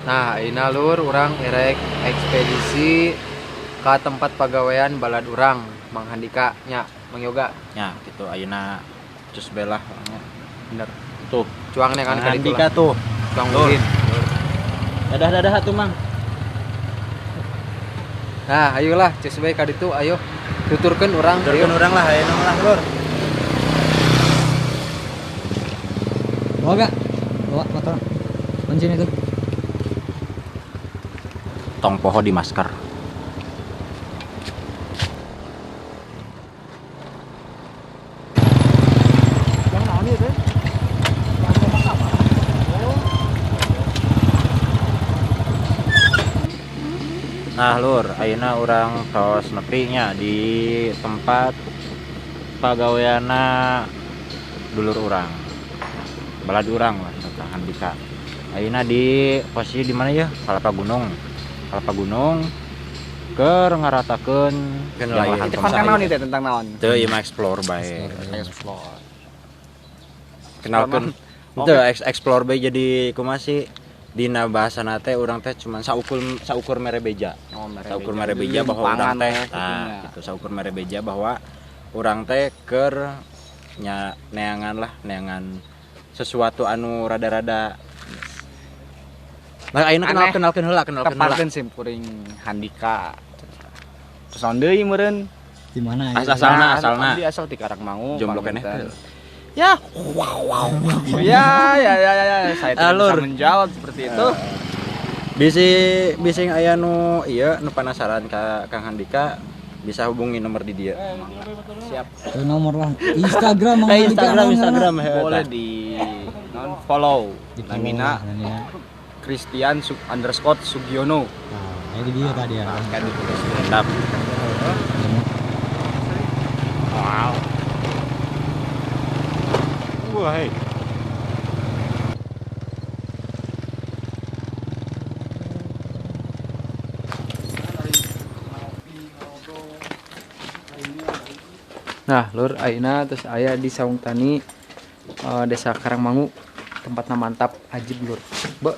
Nah, ayeuna lur urang erek ekspedisi ka tempat pagawean balad urang, Mang Handika nya, Mang Yoga. Ya, gitu ayeuna cus belah nya. Bener. Tuh, Cuangnya kan Mang ka ditu Handika lah. tuh. Cuang Lur. ulin. Dadah dadah atuh Mang. Nah, ayolah cus bae ka ditu, ayo. Tuturkeun urang, ayo. Tuturkeun urang lah ayeuna lah, Lur. Bawa gak? Bawa motor. Kunciin itu. Tong poho di masker. Nah, Lur, ayeuna urang tos nepi nya di tempat pagaweana dulur urang. Balad urang lah tentang Handika. Ayeuna di posisi di mana ya? Kalapa Gunung. Kalapa Gunung keur ngaratakeun Itu lahan konten naon itu tentang naon? Teu ieu mah explore bae. Explore. Kenalkeun. Teu explore bae jadi kumaha sih? Dina bahasana teh urang teh cuman saukur mere beja. Oh, Saukur mere beja bahwa urang teh nah gitu saukur mere beja bahwa urang teh keur nya neangan lah, neangan sesuatu anu rada-rada. Nah, ayeuna Aneh. kenalkeun heula, kenalkeun heula. Tepatkeun sim kuring Handika. Terus naon deui meureun? Di mana? Asalna, asalna. Abdi asal ti Karangmangu. Jomblo keneh. Panginten. Ya, wow, wow, wow. Ya, ya, ya, ya, ya. Saya tidak Alur. bisa menjawab seperti itu. Bisi bisi aya nu ieu nu penasaran ka Kang Handika bisa hubungi nomor di dia. Siap. Ke nomor lah. Instagram Mang Handika, Instagram naon Instagram ngaranna? heuh, Boleh tah. di non follow. Di follow Namina lah, ya. Christian underscore Sugiono. Nah, ini dia tadi ya. Kan ditulis. Mantap. Wow. Wah, hei. Nah, lur ayeuna terus aya di Saung Tani Desa Karangmangu, tempatnya mantap, ajib lur. Be.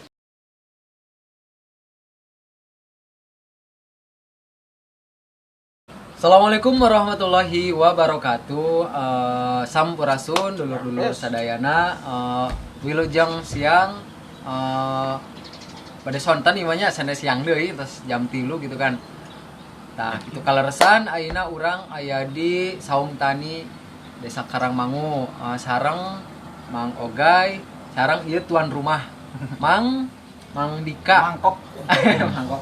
Assalamualaikum warahmatullahi wabarakatuh. Sampurasun dulur-dulur sadayana, wilujeng siang, pada sonten imanya sanes siang deui terus jam 3 gitu kan. Nah, itu kaleresan ayeuna urang aya di Saung Tani Desa Karangmangu, sareng Mang Ogay, sareng ieu tuan rumah Mang Mang Dika. Mangkok. Mangkok.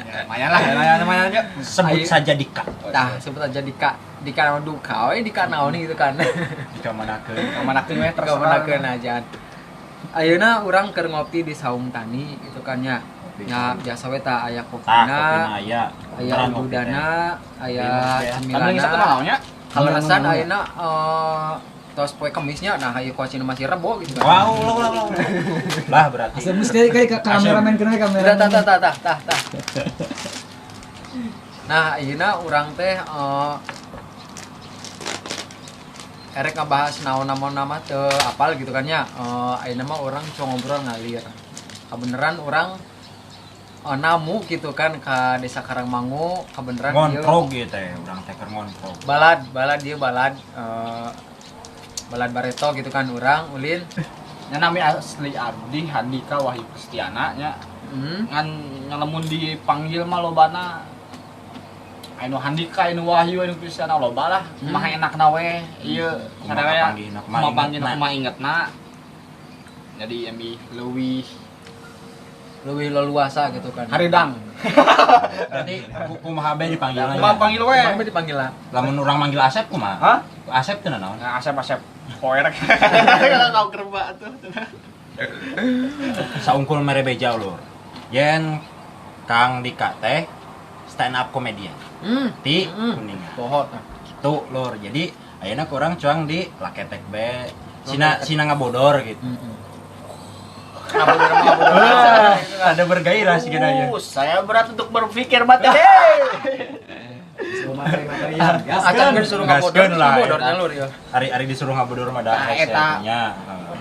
Ya, lumayan lah, lumayan, lumayan ya. Sebut Ayo. saja Dika. Tah, sebut aja Dika. Dika naon duka we, Dika naon gitu kan. Dika manakeun. Kamanakeun we Terus terserah. aja. Ayeuna urang keur ngopi di Saung Tani gitu kan nya. Ya biasa we tah aya Tah, kopina, kopina aya. aya Terang kopi teh. ududana, aya Kami satu cemilana. naonnya? Kaleresan ayeuna tos poe Kemisnya, nah ieu kuacina masih Rebo gitu kan. Wow, lah lah lah. Lah berarti. Asal mesti kayak ke kameramen kena kameramen. Tah tah tah tah tah tah. Nah, ayeuna urang teh erek ngabahas naon-naon nama teu apal gitu kan nya. Ayeuna mah urang cuma ngobrol ngalir. Kabeneran urang namu gitu kan ke Desa Karangmangu, kabeneran ieu Ngontrog ieu teh, urang teh keur ngontrog. balad, balad ieu balad, balad bareto gitu kan urang ulin. Nya nami asli abdi Handika Wahyu Kristiana nya. Ngan ngalamun dipanggil mah lobana anu Handika, anu Wahyu, anu Kristiana loba lah. Kumaha enakna we ieu Kumaha sadaya panggihna, kumaha kumaha panggihna, ingetna. kumaha ingetna. Jadi emi leuwih Leuwih leluasa gitu kan. haridang. Berarti kumaha be dipanggilna? Kumaha panggil we? Kumaha be dipanggil lah. Lamun urang manggil Asep kumaha? Hah? Asep teh naon? Nah, Asep Asep poerek. Kalau kau kerba tuh. Saungkul mere beja lur. Yen Kang Dika teh stand up comedian di Kuningan. Poho tah. Gitu lur. Jadi ayeuna kurang cuang di laketek be. Sina sina ngabodor gitu. Ngabodor ngabodor. Ada bergairah sih kena ya. Saya berat untuk berpikir mati. Acan geus disuruh ngabodor, Gaskeun lah, ngabodor eta. nya lur ya. Ari-ari disuruh ngabodor mah da Nah, eta. nya.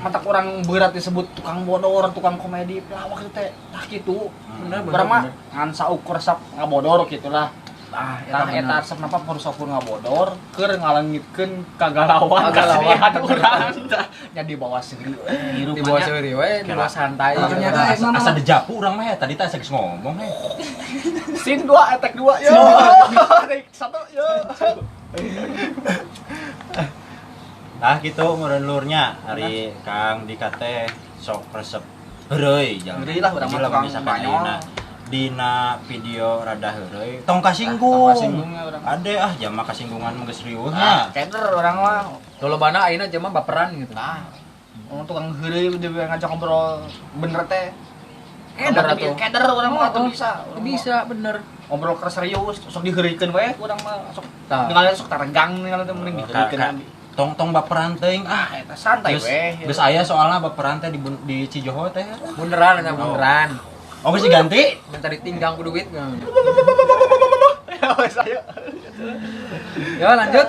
Matak urang berat disebut tukang bodor, tukang komedi, pelawak itu teh tah kitu. Bener, bener, Urang mah bener. ngan saukur resep ngabodor gitu lah. Ah, Tah eta eta bener. resep napa kudu saukur ngabodor keur ngalengitkeun kagalawan Kagalawan. kaserian urang. Tah nya dibawa seuri we hirup Di bawah seuri we, di bawah santai. Ah, ternyata Asa, asa dejapu urang mah ya tadi teh asa geus ngomong he. Sin 2 attack 2 yo. Take 1 yo. Nah gitu meureun lurnya ari Kang Dika teh sok resep heureuy jangan. Heureuy lah urang mah Jadi lamun tukang misalkan banyol. ayeuna dina video rada heureuy tong kasinggung. Tong kasinggung ya urang. Ade ah jama kasinggungan mah geus riweuh Ah, nya. keder urang mah. Lolobana ayeuna jama baperan gitu. Nah, orang tukang heureuy dia ngajak ngobrol bener teh. Keder Keder atuh. Keder urang mah Oh, teu bisa. Urang mah Bisa bener. Ngobrol keur serius, sok diheureuykeun we urang mah sok Tah. ningali sok taregang ningali teh mending diheureuykeun Ka- abi. Tong tong baperan teuing ah. Ah, eta santai Geus we. geus aya soalna baperan teh di Cijoho teh. Beneran eta beneran. Oh geus diganti? Minta ditinggang ku duit. Ya wes ayo. Ya lanjut.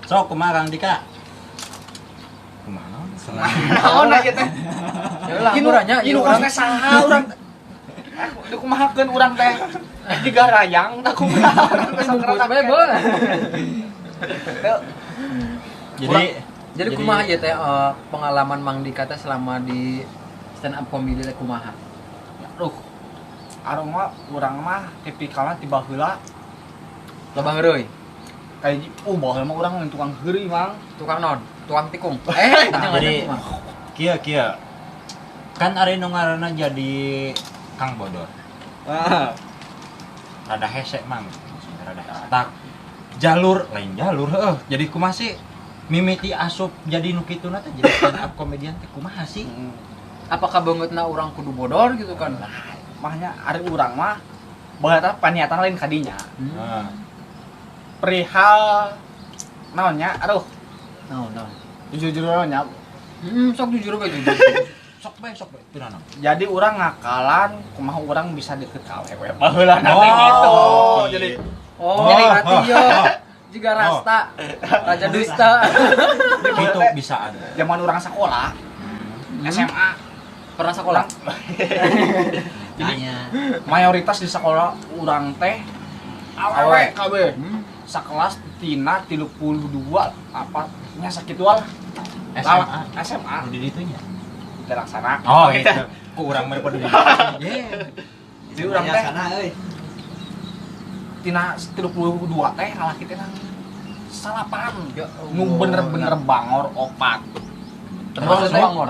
Sok kumaha Kang Dika? Kumaha naon? Naon aja teh? Ya lah murahnya Ieu ieu urang. teh saha urang. Ah, dikumahakeun urang teh. Jiga rayang tah kumaha urang teh sok Bungkus we, Bol. Jadi Jadi kumaha ieu teh pengalaman Mang Dika teh selama di stand up comedy teh kumaha? Aduh. Arung mah urang mah tipikalna ti baheula Loba heureuy. kayak baheula mah urang lain tukang heureuy mang. Tukang non, tukang tikung. Eh, jangan Jadi- kumaha. kieu kieu. Kan ari nu ngaranna jadi Kang Bodor. Rada hese mang. Maksudnya rada hese. Tak jalur lain jalur heueuh. Jadi kumaha sih mimiti asup jadi nu kituna teh jadi stand up comedian teh kumaha sih? Apakah bangetna urang kudu bodor gitu kan? Mahnya ari urang mah baheula teh paniatan lain kadinya. Heeh. Perihal naonnya aduh Naon, naon. jujur nya Sok jujur we jujur. Sok bae sok bae teu naon. jadi urang ngakalan kumaha urang bisa deket ka awewe baheula na teh gitu. Jadi Oh, Jadi- berarti yo juga rasta, raja dusta. Gitu bisa ada. zaman urang sekolah SMA Pernah sekolah? Jadi mayoritas di sekolah urang teh awewe kabeh. Sakelas tina 32 apa nya sakitu lah. SMA. SMA Nu di ditunya. teu laksana. Oh gitu. Ku urang mah daripada di ditu. Jadi urang teh sana euy. tina 32 teh lalaki teh nang salapan. Ya Allah. Nu bener-bener bangor opat. Termasuk Terus, bangor.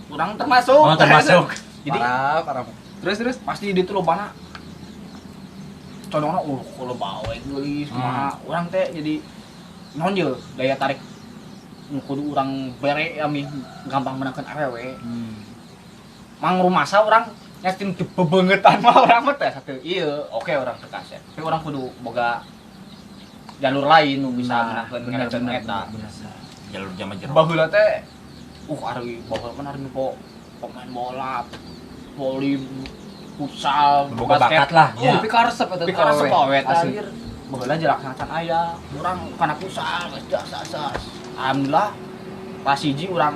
Urang termasuk. Oh termasuk. Jadi Parah, parah. Terus terus. pasti di ditu lobana condongna kalau bawe geulis kumaha urang teh jadi naon ye daya tarik nu kudu urang bere ya mih gampang menangkeun awewe mang rumasa urang nyatin teu bebeungetan mah urang mah teh satu ieu oke urang teu kasep tapi urang kudu boga jalur lain nu bisa Nah, menangkeun bener, ngerecen bener, eta bener. Jalur jama jero. baheula teh ari baheula mah ari po pemain bola voli futsal Boga bakat lah ya. Tapi karesep eta tapi karena awewe. awewe Asli. anjir baheula jelakna can aya urang kana futsal geus das das das. Alhamdulillah pas hiji urang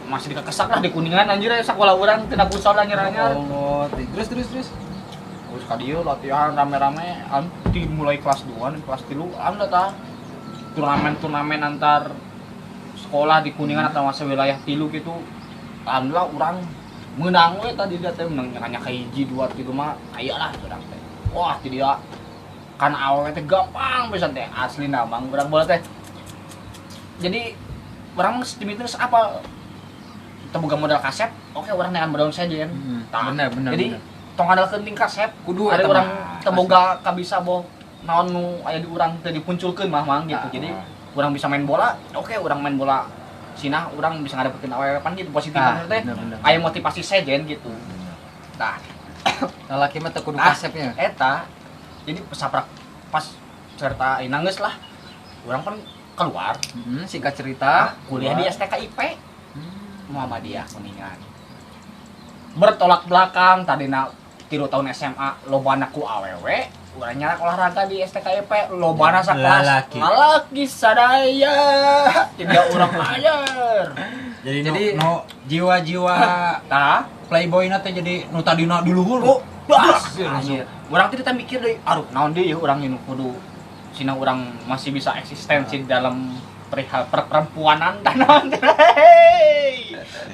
masih dikekesak lah di Kuningan anjir ya sekolah urang tina futsal anyar-anyar. Allah. Terus terus terus. Terus ka dieu latihan rame-rame di mulai kelas 2 nih kelas 3 alhamdulillah tah turnamen-turnamen antar sekolah di Kuningan atau masa wilayah tilu gitu alhamdulillah urang menang we tadi dia teh menang hanya hiji dua tilu mah aya lah urang teh wah ti dia kan awewe teh gampang pisan teh asli namang urang bola teh jadi urang mah tim itu apa teu boga modal kasep oke urang neangan modal sejen Tah. Bener bener. Jadi bener. tong andalkeun ting kasep Kudu ada eta urang mah. teu boga kabisa boh naon nu aya di urang teu dipunculkeun mah mang gitu. Ah. Jadi urang bisa main bola, oke urang main bola sinah urang bisa ngadapetin awewe pan gitu positif Ah, teh. bener, bener. Aya motivasi sejen gitu. Tah, Lalaki mah teu kudu Ah. kasepnya. eta jadi saprak pas cerita ayeuna geus lah. Urang kan keluar Singkat cerita, kuliah di STKIP Muhammadiyah Kuningan. Bertolak belakang tadina 3 tahun SMA lobana ku awewe, urang nyarak olahraga di STKIP lobana sakelas Lalaki. lalaki sadaya tidak urang ayer. Jadi no jiwa-jiwa tah playboy na teh jadi nu tadina di luhur. Oh, bas. Urang teh mikir deui, aduh naon deui urang nu kudu sina urang masih bisa eksistensi dalam perihal perempuanan tah naon teh.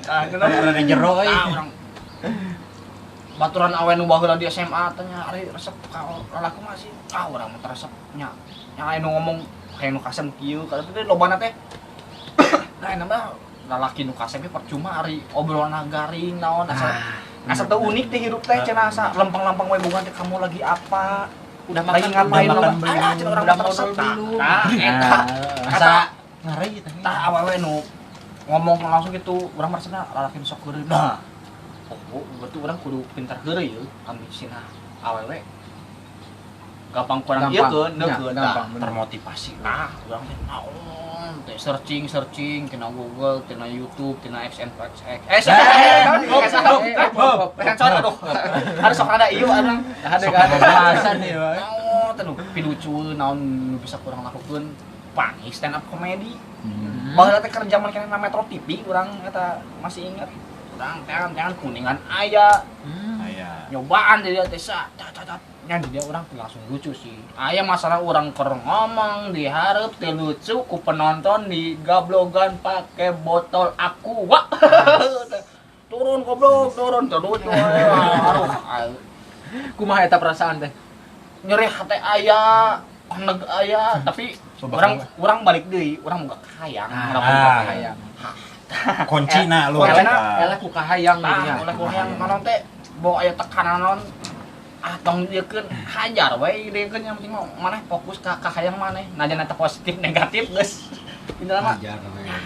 Tah urang jero euy. Urang baturan awe nu baheula di SMA teh nya ari resep ka lalaki masih ah urang mah resep nya. Nya anu ngomong kayak nu kasem kieu kada teh lobana teh. Nah, eta mah lalaki nu kasep percuma ari obrolan garing naon asa asa teu unik teh hirup teh cenah asa lempeng-lempeng we bukan teh kamu lagi apa udah lagi makan ngapain belum cenah urang udah resep belum nah eta asa ngari teh tah awewe nu ngomong langsung gitu urang maksudna lalaki nu sok heureuy nah oh berarti urang kudu pintar heureuy yeuh ambil cenah awewe gampang kurang ieu keun neukeun termotivasi nah urang teh naon teh searching tina Google tina YouTube tina XNXX harus sok rada ieu urang ada bahasan ieu naon teh nu pilucu naon nu bisa kurang lakukeun panggih stand up comedy baheula teh keur jaman keneh na Metro TV urang eta masih ingat urang teangan Kuningan aya nyobaan jadi teh sa nya dia orang langsung lucu sih. Aya masalah orang keur ngomong dihareup teu lucu ku penonton digablogan pake botol aqua. Turun goblok, turun teu lucu. Aduh. Kumaha eta perasaan teh? Nyeri hate aya, oneg aya, tapi urang balik deui, urang boga kahayang, urang kahayang. Kuncina lu. Eleh ku kahayang nya. Eleh ku kahayang naon teh bawa aya tekanan naon ah tong diekeun hajar we diekeun yang penting mah maneh fokus ka kahayang maneh najan eta positif negatif geus intina mah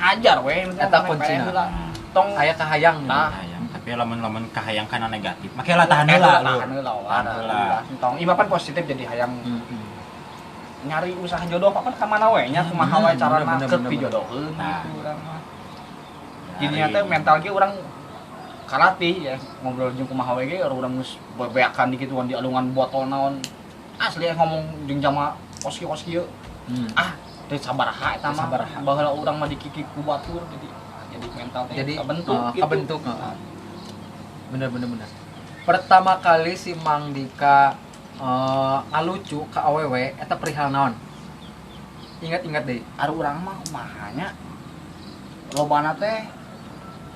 hajar we eta kuncina tong aya kahayang tah tapi lamun-lamun kahayang kana negatif make lah tahan heula tahan heula tong ieu mah pan positif jadi hayang nyari usaha jodoh apa ka mana we nya kumaha we carana keur pijodoheun gitu urang mah jadinya teh mental ge urang kalatih ya ngobrol jeung kumaha we ge urang geus bebeakan dikit di alungan botol naon asli ngomong jeung jama kos kieu ah teu sabaraha eta mah baheula urang mah dikikik ku batur jadi mental teh kabentuk gitu kabentuk bener pertama kali si Mang Dika ngalucu ka awewe eta perihal naon ingat-ingat deui ari urang mah kumaha nya lobana teh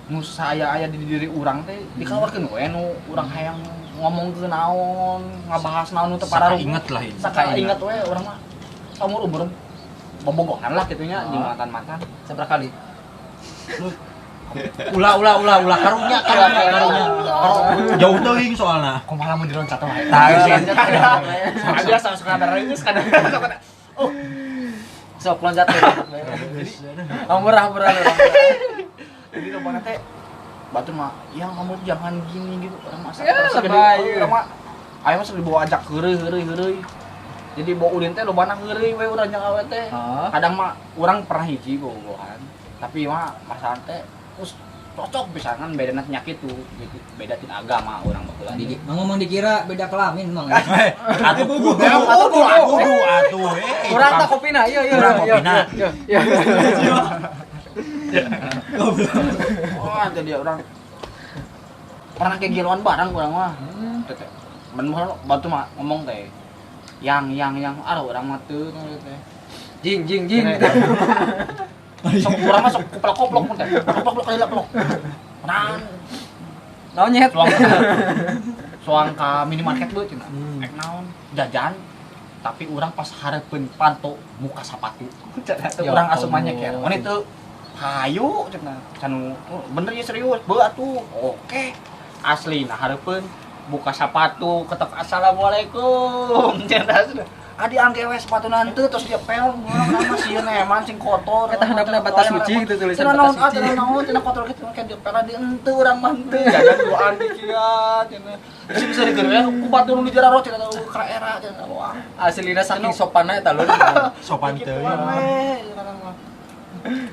nu saya di diri urang teh dikawarkeun we nu urang hayang ngomong ke naon ngabahas naon nu teu parah inget lah ini saka inget we urang mah saumur umur bobogohan lah kitu nya jeung mantan-mantan sabaraha kali ulah karunya jauh teuing soalna kumaha lamun diloncat wae tah ada sama sakadar geus kada oh sok loncat murah jadi lobana teh batur mah yang kamu jangan gini gitu orang masa gede orang mah aya mah dibawa ajak heureuy jadi bawa ulin teh lobana heureuy we urang jeung awe teh kadang mah urang pernah hiji bobogohan tapi mah masalah teh terus cocok pisan bedana penyakit tuh gitu beda tina agama urang baheula ngomong dikira beda kelamin mang atuh kudu atuh urang tah kopina ieu urang kopina ieu oh jadi orang pernah kayak giluan barang urang mah men batu mah ngomong teh yang aduh urang mah teu teh jing sok urang mah sok koplok-koplok mun teh koplok kali plok naon naon nyet soang ka minimarket beuh cenah ek naon jajan tapi urang pas hareupeun panto muka sapatu urang asup manya ker mun itu hayu cenah canu bener ya serius beuh atuh oke asli nah hareupeun buka sepatu ketok assalamualaikum cenah adi angke we sepatu nanti terus dia pel urang mah sieun eman sing kotor eta handapna batas suci gitu tulisan batas suci cenah naon cenah kotor kitu kan dia pel di henteu urang mah henteu jajan duaan di kieu cenah bisa digeureuh ku batur nu dijararo cenah ka era cenah wah aslina saking sopanna eta lho sopan teuing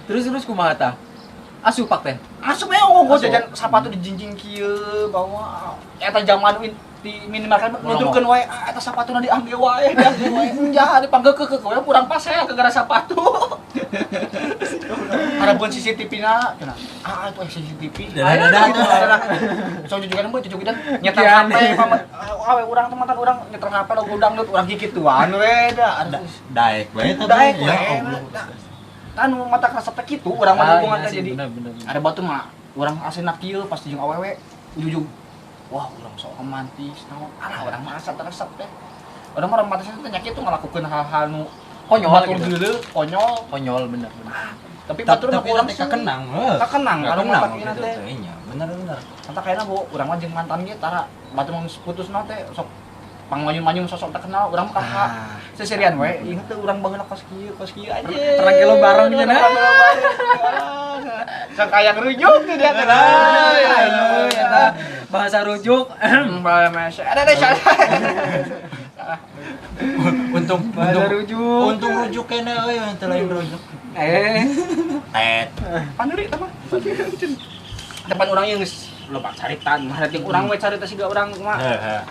Terus kumaha tah? Asup pak teh. Asup we ongkoh jajan sepatu dijinjing kieu bawa eta jaman di minimarket nundurkeun wae eta sapatuna diambil wae diambil wae enjah dipanggeukeuk we kurang pasea gara-gara sepatu. Harapkeun CCTV-na cenah. Ah, itu CCTV. Dadah. Sok jujugan mah jujugan nyetel HP pamer. Awe urang teh mantan urang nyetel HP lagu dangdut urang kikituan we da. Daek we eta. Daek we. Kan mata resep teh kitu urang mah hubungan teh jadi. Ada batu mah urang asena kieu pasti jeung awewe ujug. Wah, urang sok romantis naon. Alah urang mah asa resep teh. Urang mah romantis teh nya kitu ngalakukeun hal-hal nu konyol gitu. Geuleuh, konyol. Konyol bener. Tapi batur mah urang kakenang. Kakenang, kalau mah pakina teh. Bener. Mata kayakna bu, urang mah jeung mantan ge tara batur mah putusna teh sok pangmayun-mayun sosok terkenal urang mah kakak. Seserian we, inget teh urang baheula kos kieu aja. Terang kilo bareng cenah. Sok aya rujuk teh dia teh. Eta bahasa rujuk. Ada ada. Untung rujuk. Untung rujuk kene euy, teu lain rujuk. Tet. Pandeuri tah mah. Depan urang yang geus loba carita, mah jeung urang we carita siga urang kumaha. Heeh.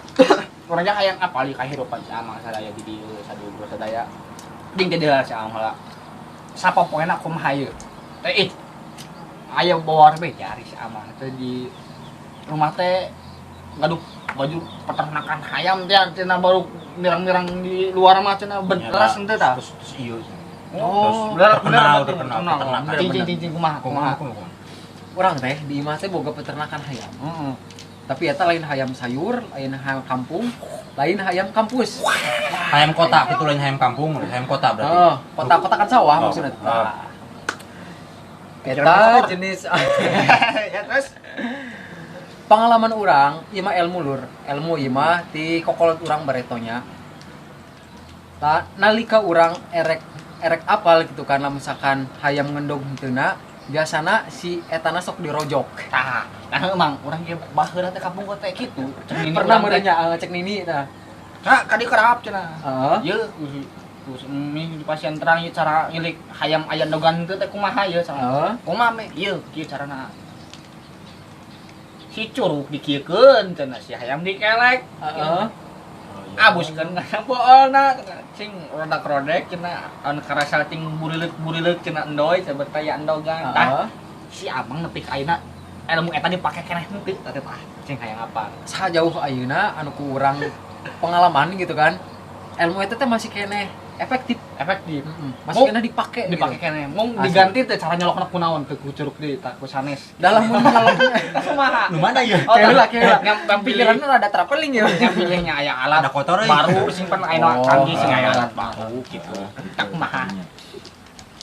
Urangnya hayang apal kahirupan si Amang sadaya di dieu sadulur sadaya. Ding teh deula si Amang heula. Sapopoena kumaha ieu? Teh ih. Aya bawa be jari si Amang teh di rumah teh gaduh baju peternakan hayam teh cenah baru mirang-mirang di luar mah cenah beras henteu tah. Terus ieu. Oh, terkenal peternakan. Cing kumaha. Urang teh di imah teh boga peternakan hayam. Heeh. Tapi eta lain hayam sayur, lain hayam kampung, lain hayam kampus. Hayam kota, itu lain hayam kampung, hayam kota berarti. Oh, kota-kota kan sawah maksudnya. Eta jenis ya terus pengalaman urang ieu mah ilmu lur, ilmu ieu mah ti kokolot urang baretonya. Ta nalika urang erek apal gitu kan misalkan hayam ngendog henteuna biasana si etana sok dirojok. Tah, nah emang urang ge baheula teh kampung teh kitu. Pernah meureun cek nini tah. Nah, kadi kerap cenah. Heeh. Ieu ku mih di pasien terang ieu cara ngilik hayam aya ndogan teh kumaha ieu cenah. Kumaha me ieu kieu carana. Si curug dikieukeun cenah si hayam dikelek. Heeh. Abuskeun kana boolna cing rodak-rodek cenah anu karasa cing burileuk-burileuk cenah endoy sebet aya endogan. Tah si Amang nepi ka ayeuna ilmu eta dipake keneh henteu tah teh cing hayang apa. Sajauh ayeuna anu ku urang pengalaman gitu kan. Ilmu eta teh masih keneh efektif. Masih keneh dipake gitu. Keneh. Mung diganti teh cara nyolokna kunaon teh ku curug deui tah ku sanes. Dalam mun nyolokna kumaha? Nu mana ieu? Keula. Yang pikiranna rada traveling ya. Yang pilihnya aya alat kotor baru simpen aya canggih sing aya alat baru gitu. Tah kumaha?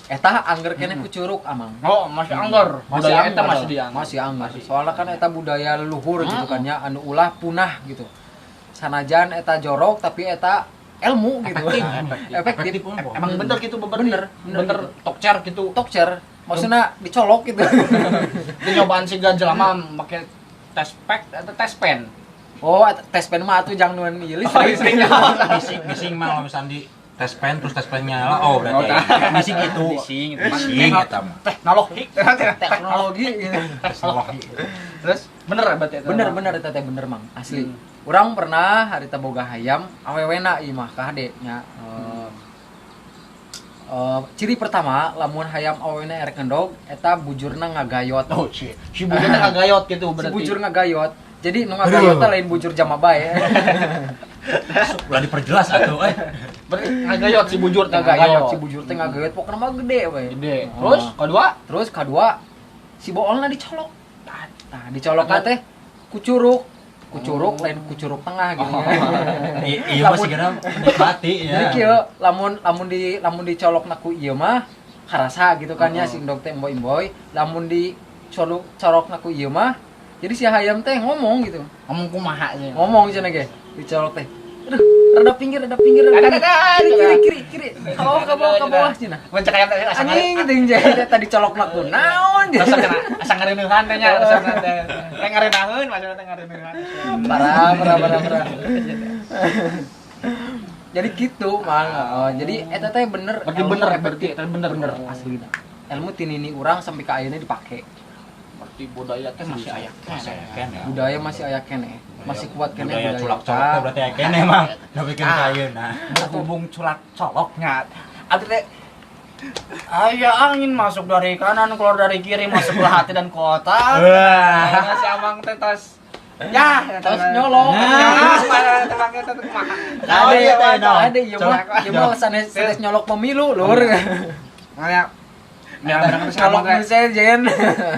Eta angger keneh ku curug Amang. Oh, masih angger. Budaya eta masih diangger. Masih angger. Soalnya kan eta budaya leluhur gitu kan ya, anu ulah punah gitu. Sanajan eta jorok tapi eta ilmu gitu. Efektif. Emang bener gitu bener tokcer gitu. Tokcer. Maksudnya dicolok gitu. Itu nyobaan siga jelema make tes pack atau tes pen. Oh, tes pen mah atuh jang nuan ieu listrik. Bising mah kalau misalnya di tes pen terus tes pen nyala, oh berarti bising itu. Bising eta mah. Teknologi. Teknologi gitu. Teknologi. Terus bener berarti eta. Bener eta teh bener Mang, asli. Urang pernah harita boga hayam awewena ieu mah ka hade nya. Ciri pertama lamun hayam awewena erek ngendog eta bujurna ngagayot. Oh, si bujurna ngagayot gitu berarti. Si bujur ngagayot. Jadi nu ngagayot teh lain bujur jama bae. Ulah diperjelas atuh euy. Berarti ngagayot si bujur teh ngagayot, si bujur teh ngagayot pokona mah gede we. Gede. Terus kadua? Terus kadua si boolna dicolok. Tah dicolokna teh ku curug. Kucurug lain kucurug tengah gitu. Iya mah sigana menikmati ya. Jadi kieu lamun lamun dicolokna ku ieu mah karasa gitu kan ya si endog teh emboy-emboy, lamun dicolok-colokna ku ieu mah jadi si hayam teh ngomong gitu. Ngomong kumaha sih? Ngomong cenah ge dicolok teh. Aduh, rada pinggir. Kiri kiri. Ke bawah cenah. Mun cek hayam teh asa anjing teuing teh tadi colokna ku naon gitu. Asa ngareunehan teh nya, asa teh. Teh ngareunaheun maksudna teh ngareunaheun. Parah. Jadi gitu, Mang. Oh, jadi eta teh bener. Berarti bener berarti eta bener aslina. Ilmu tinini urang sampai ka ayeuna dipake. Berarti budaya teh masih aya keneh. Budaya masih aya keneh. Masih kuat keneh budaya culak colok teh berarti aya keneh, Mang. Nepikeun ka ayeuna. Berhubung culak coloknya. Abdi teh Aya angin masuk dari kanan, keluar dari kiri, masuk ke hati dan kota. Wah, si Amang teh tos. Ya, Tos nyolok. Ada ieu mah, ieu mah sanes sanes nyolok pemilu, Lur. Nah, ya, Nyolok sejen.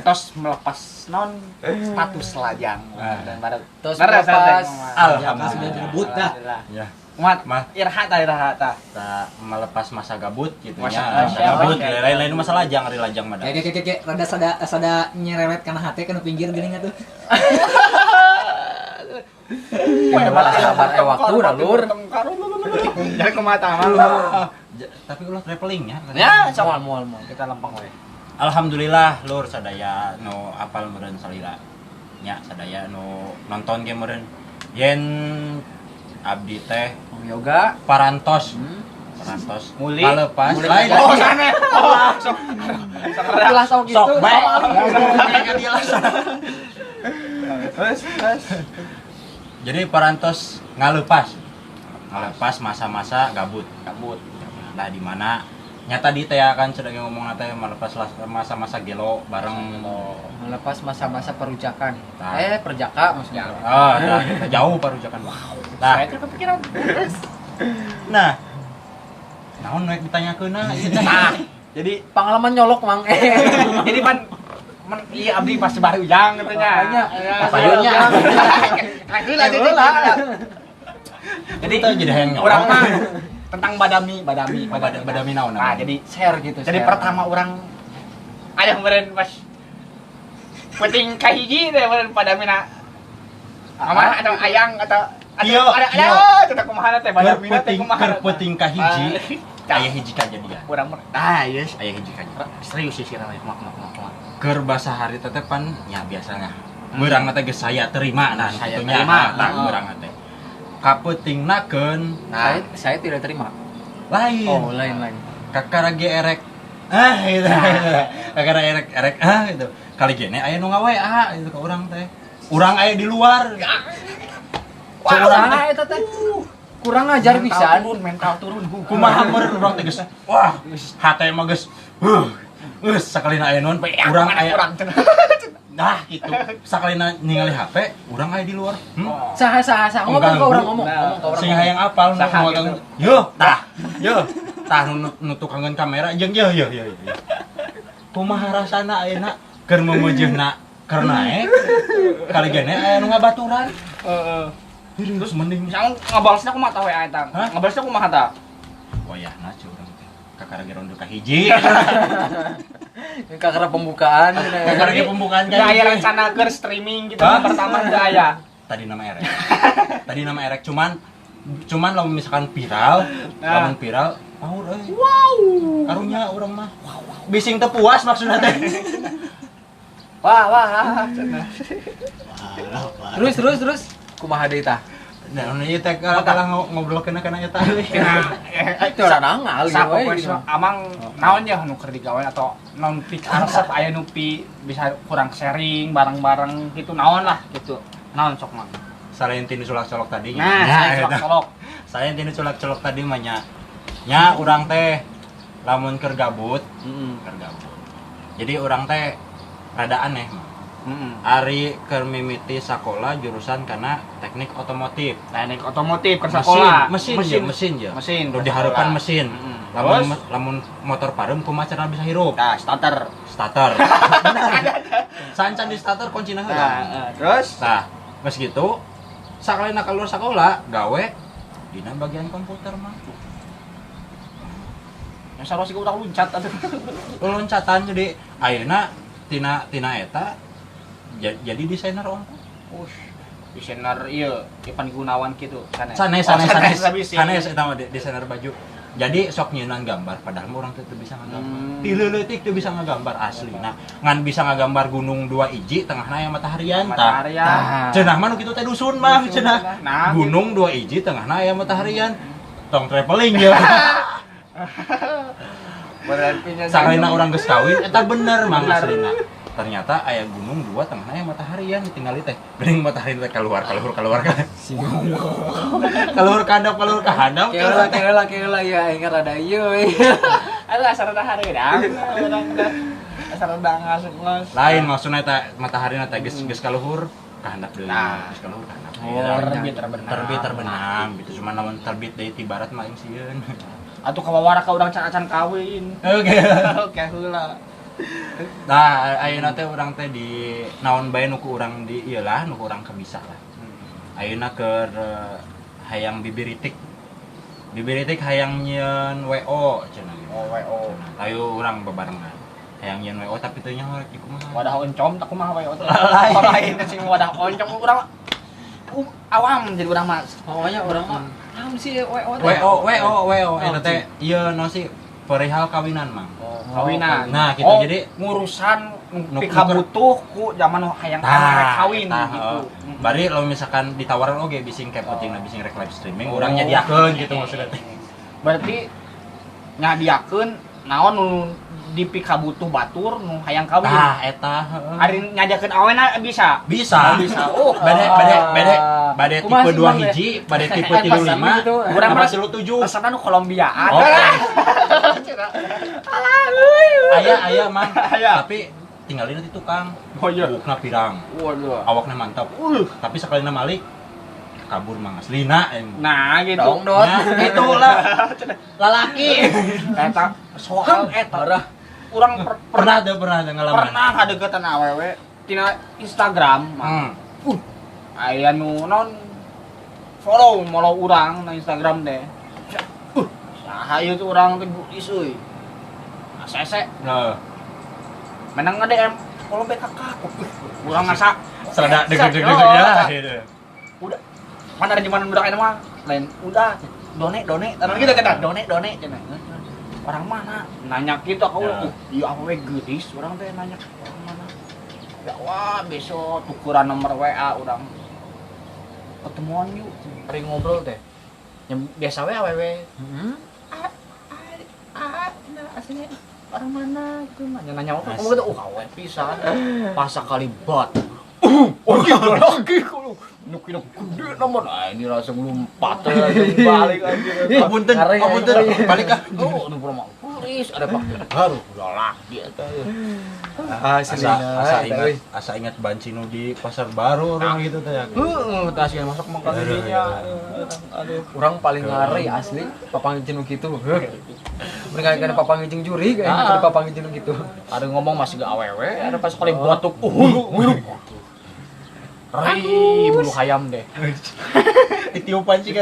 Tos melepas non status lajang dan baru Tos melepas. Alhamdulillah. Direbut dah. Ya. Mat, Mah. irha ta irha ta. Tak melepas masa gabut gitu Masa nya. Masa gabut, lain-lain masa lajang, ari lajang mah. Kayak rada sada nyerewet kana hate kana pinggir geuning atuh. Wah, sabar waktu dah, Lur. Jadi kumaha tah Mang? Tapi ulah traveling ya. Ya, Moal moal moal. Kita lempeng we. Alhamdulillah lur sadaya nu apal meureun salila. Nya sadaya nu nonton ge meureun. Yen abdi teh Om Yoga. parantos. Parantos Muli. malepas Muli. lain. Oh, sana. Oh, sok. Ulah sok gitu. Sok bae. Ngomong ka dia lah. Terus, terus. Jadi parantos ngalepas. Ngalepas masa-masa gabut. Gabut. Nah, di mana nyata di teh kan sedang ngomong teh melepas masa-masa gelo bareng Melepas masa-masa perujakan. Nah. Perjaka maksudnya. Ah, nah, jauh parujakan. Wow. Nah, Saya tuh kepikiran. Terus. nah. Naon rek ditanyakeun ieu teh. Nah, jadi Pengalaman nyolok, Mang. jadi pan men iya abdi pasti baru ujang katanya. Makanya. Payunnya. Heula jadi. Jadi Itu jadi hayang nyolok. urang mah tentang badami, badami, Badami naon? Nah, jadi Share gitu. jadi share. pertama orang ada kemarin pas penting kahiji teh kemarin padamina. Mama atau ayang atau Iya, ada iya. ada ada kumaha teh badamina teh Keur kumaha. peuting kahiji aya hiji kajadian. Urang mah. Ah, yes. Aya hiji kajadian. Serius sih sih kumaha kumaha kumaha. Keur basa hari teh pan nya biasanya. Beurang teh geus saya terima nah Saya kitu nya. terima. Tah beurang teh. Kapeutingnakeun Nah, Saya tidak terima. lain. Oh, lain-lain. Kakara ge erek ah gitu. Kakara erek erek ah gitu. Kali gene aya nu nga-WA gitu ka urang teh. Urang aya di luar. Wah, saha eta teh? Kurang ajar pisan. turun, mental turun. Kumaha meureun urang teh geus. Wah, hate mah geus. Huh. Geus sakalina aya nuhun urang aya urang cenah. Nah, gitu. Sakalina ningali HP, urang aya di luar. Saha saha saha ngomong ke urang ngomong, Nah. ngomong ke urang. Sing hayang apal nu Saha ngomong. gitu. Yo, tah. Yo, tah nu nu tukangeun kamera jeung yo yo yo. yo. Kumaha rasana ayeuna keur memeujeuhna keur naek kali gene aya nu ngabaturan. Heeh. Terus mending Misalnya ngabalesna kumaha tah WA eta? Hah? Ngabalesna kumaha tah? wayahna cuy urang teh. Kakara ge rondo kahiji. Kakara pembukaan. Kakara ge pembukaan Teu aya kahiji. rencana keur streaming gitu Hah? pertama teu aya. Tadi nama erek. Tadi nama erek cuman cuman lamun misalkan viral, Nah. lamun viral power euy. Wow. Karunya urang mah. Bising teu puas maksudna teh. Wah, wah, ah, cenah. Terus terus terus kumaha deui tah? Nah, nu ieu teh kalah ngobrolkeun kana eta euy. Itu orang nangal gitu we. Sapopoe amang naon ya nu keur digawe atau non pi karesep aya nu pi bisa kurang sharing bareng-bareng gitu naon lah gitu. Naon sok mang. Selain tinu sulak-colok tadi. Nah, saya eta. colok. Selain tinu sulak-colok tadi mah nya. Nya urang teh lamun keur gabut, keur gabut. Jadi urang teh rada aneh mah. Ari keur mimiti sakola jurusan kana teknik otomotif. Teknik otomotif keur sakola. Mesin, mesin, mesin, ya. Mesin. Nu dihareupan mesin. Lamun Terus? lamun motor parem kumaha cara bisa hirup? Nah, starter. Starter. Sancan di starter kuncina heula. Nah, terus Nah, geus gitu sakalina keluar sakola gawe dina bagian komputer mah. yang sarua sih urang luncat atuh. Loncatan jadi ayeuna tina tina eta jadi desainer ongko. Ush, desainer ieu Ivan Gunawan gitu sanes. Sanes Oh, sanes sanes. habis sih. Sanes eta mah desainer baju. Jadi sok nyeunan gambar padahal mah urang teh teu bisa ngagambar. Ti leuletik teu bisa ngagambar asli. Nah, ngan bisa ngagambar gunung dua iji tengahna aya mataharian tah. Mataharian. Cenah mah nu kitu teh dusun mah cenah. Nah, Gunung dua iji tengahna aya mataharian. Tong traveling ya. Berarti nya Sakalina urang geus kawin eta bener mang aslina. Ternyata aya gunung dua tengahna aya mataharian ditinggali teh. Geuning matahari teh keluar keluar keluar keluar ka handap keluar ka handap. Keula keula keula ya aing rada ieu we. Aduh asal rada hareudang. Asal rada ngas. Lain maksudna eta mataharina teh geus geus kaluhur ka handap deui. Nah. Geus kaluhur ka handap deui. Oh, terbit terbenam. Terbit terbenam gitu, cuman lamun terbit deui ti barat mah aing sieun. Atuh kawawara ka urang can-acan kawin. Oke. Oke heula. Nah, ayeuna teh urang teh di naon bae nu ku urang di ieu lah, nu ku urang kabisa lah. Ayeuna keur hayang bibiritik. Bibiritik hayang nyieun WO cenah gitu. Oh, WO. Cenah. Ayo urang bebarengan. Hayang nyieun WO tapi teu nyaho rek di kumaha. Wadah oncom tak kumaha WO teh. Lain. Oh, lain sing wadah oncom urang awam jadi urang mah. Pokoknya urang mah naon sih WO teh? WO WO WO eta teh ieu no sih perihal kawinan mang. Oh, kawinan. Nah, gitu. Oh, Jadi ngurusan Nu- pikabutuh ku zaman hayang rek kawin tah, gitu. heeh. Bari lamun misalkan ditawaran oge bising kayak pentingna bising rek live streaming Oh. urang nyadiakeun gitu maksudnya teh. Berarti nyadiakeun naon nu dipikabutuh batur nu hayang kawin. Tah eta heeh. Ari nyadiakeun awena bisa. Bisa. Oh, bisa. Oh, Bade bade bade bade Kumaha tipe sih, 2 Bang, hiji, bade tipe 35, gitu. urang mah 7. Resepna nu Kolombiaan. Oh. Aya aya mang. Aya. Tapi tinggalin di tukang. Oh iya. Bukna pirang. Waduh. Awakna mantap. Tapi sakalina malik kabur mang aslina em. Nah, gitu. Dong dot. Nah, itulah lalaki. Eta soal eta Parah. urang Pernah tuh pernah tuh ngalaman. pernah kadeukeutan awewe tina Instagram. Hmm. Aya nu non follow follow urang na Instagram teh. Saha ieu tuh urang teh geulis euy. Asese Nah, menang nge-DM follow BKK. Urang ngasa serada deg deg deg Oh, deg ya gitu. Udah. Mana ada zaman budak eta mah lain udah done done tanah gitu kata done done cenah. Orang mana? Nanya gitu aku, Ya. iya awewe geulis urang teh nanya orang mana. Ya wah besok tukuran nomor WA urang. Ketemuan yuk, hari ngobrol teh. Yang biasa we awewe. Heeh. Ah, nah, aslinya orang mana gitu nanya-nanya apa kamu gitu, awe pisan. Pas sekali bat. Oh, iya lagi kalau nu kira gede nomor. Ah, ini langsung lompat langsung balik anjir. Apunten, apunten, balik ah. Oh, nu pernah tulis ada pak baru udah lagi eta. Asa asa ingat asa ingat banci nu di pasar baru orang gitu teh. Heeh, tas yang masuk mah Aduh, kalinya. Aduh. Urang paling ngari asli papanggih jeung nu kitu. Heuh. Mereka kan papanggih jeung juri kayak Ah. ada papanggih jeung nu kitu. Ada ngomong masih gak awewe, ada pas kali batuk. Ri, bulu hayam deh. Ditiupan sih kan.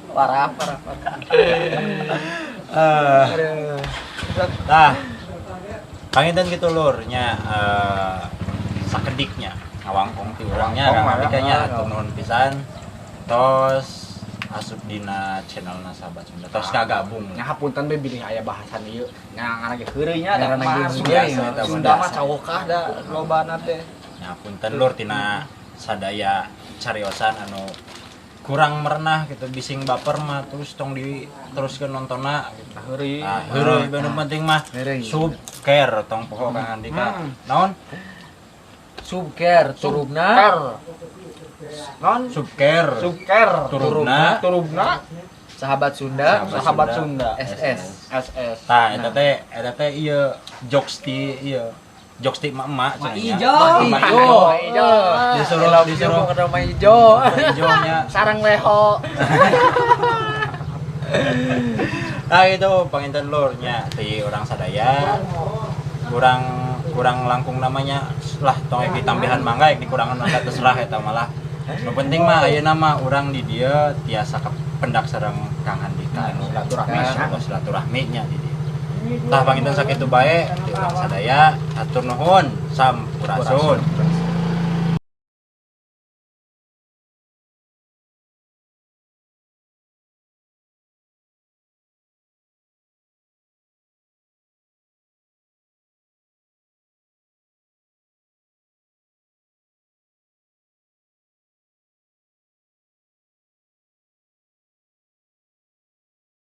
Parah, parah, parah. Nah, panginten gitu lur nya sakediknya ngawangkong ti urangnya Ngawangkong, Kang Andika nya ya. atur nuhun pisan. Tos asup dina channelna Sahabat Sunda. Tos kagabung. Nya hapunten be bilih aya bahasan ieu. Nya ngaran ge heureuy nya da Ngaran ge masuk heureuy, eta mah Sunda mah biasa. cawokah da lobana teh. Nya punten lur tina sadaya cariosan anu kurang merenah gitu bising baper mah terus tong diteruskeun nontonna gitu. Heureuy. Ah, heureuy nu penting mah Heureuy. sub care tong poho Kang Andika. Hmm. Naon? Subker turubna Ker. Non Sub care. subker Turubna. turubna Sahabat Sunda Sahabat Sunda. SS. SS. Tah eta teh ieu jokes ti ieu jokes ti emak-emak Ma cenah nya. ijo. Mak Ijo. ijo. Disuruh disuruh Disuruh ke ijo. ijo nya. Sarang leho. Nah itu panginten lur nya ti urang sadaya. Kurang kurang langkung namanya lah tong ek ditambihan mangga ek dikurangan mangga terserah eta malah. Nu penting mah ayeuna mah urang di dieu tiasa kependak sareng Kang Andika anu Silaturahmi. Silaturahmi nya di dieu. Tah panginten sakitu bae ti urang sadaya hatur nuhun sampurasun.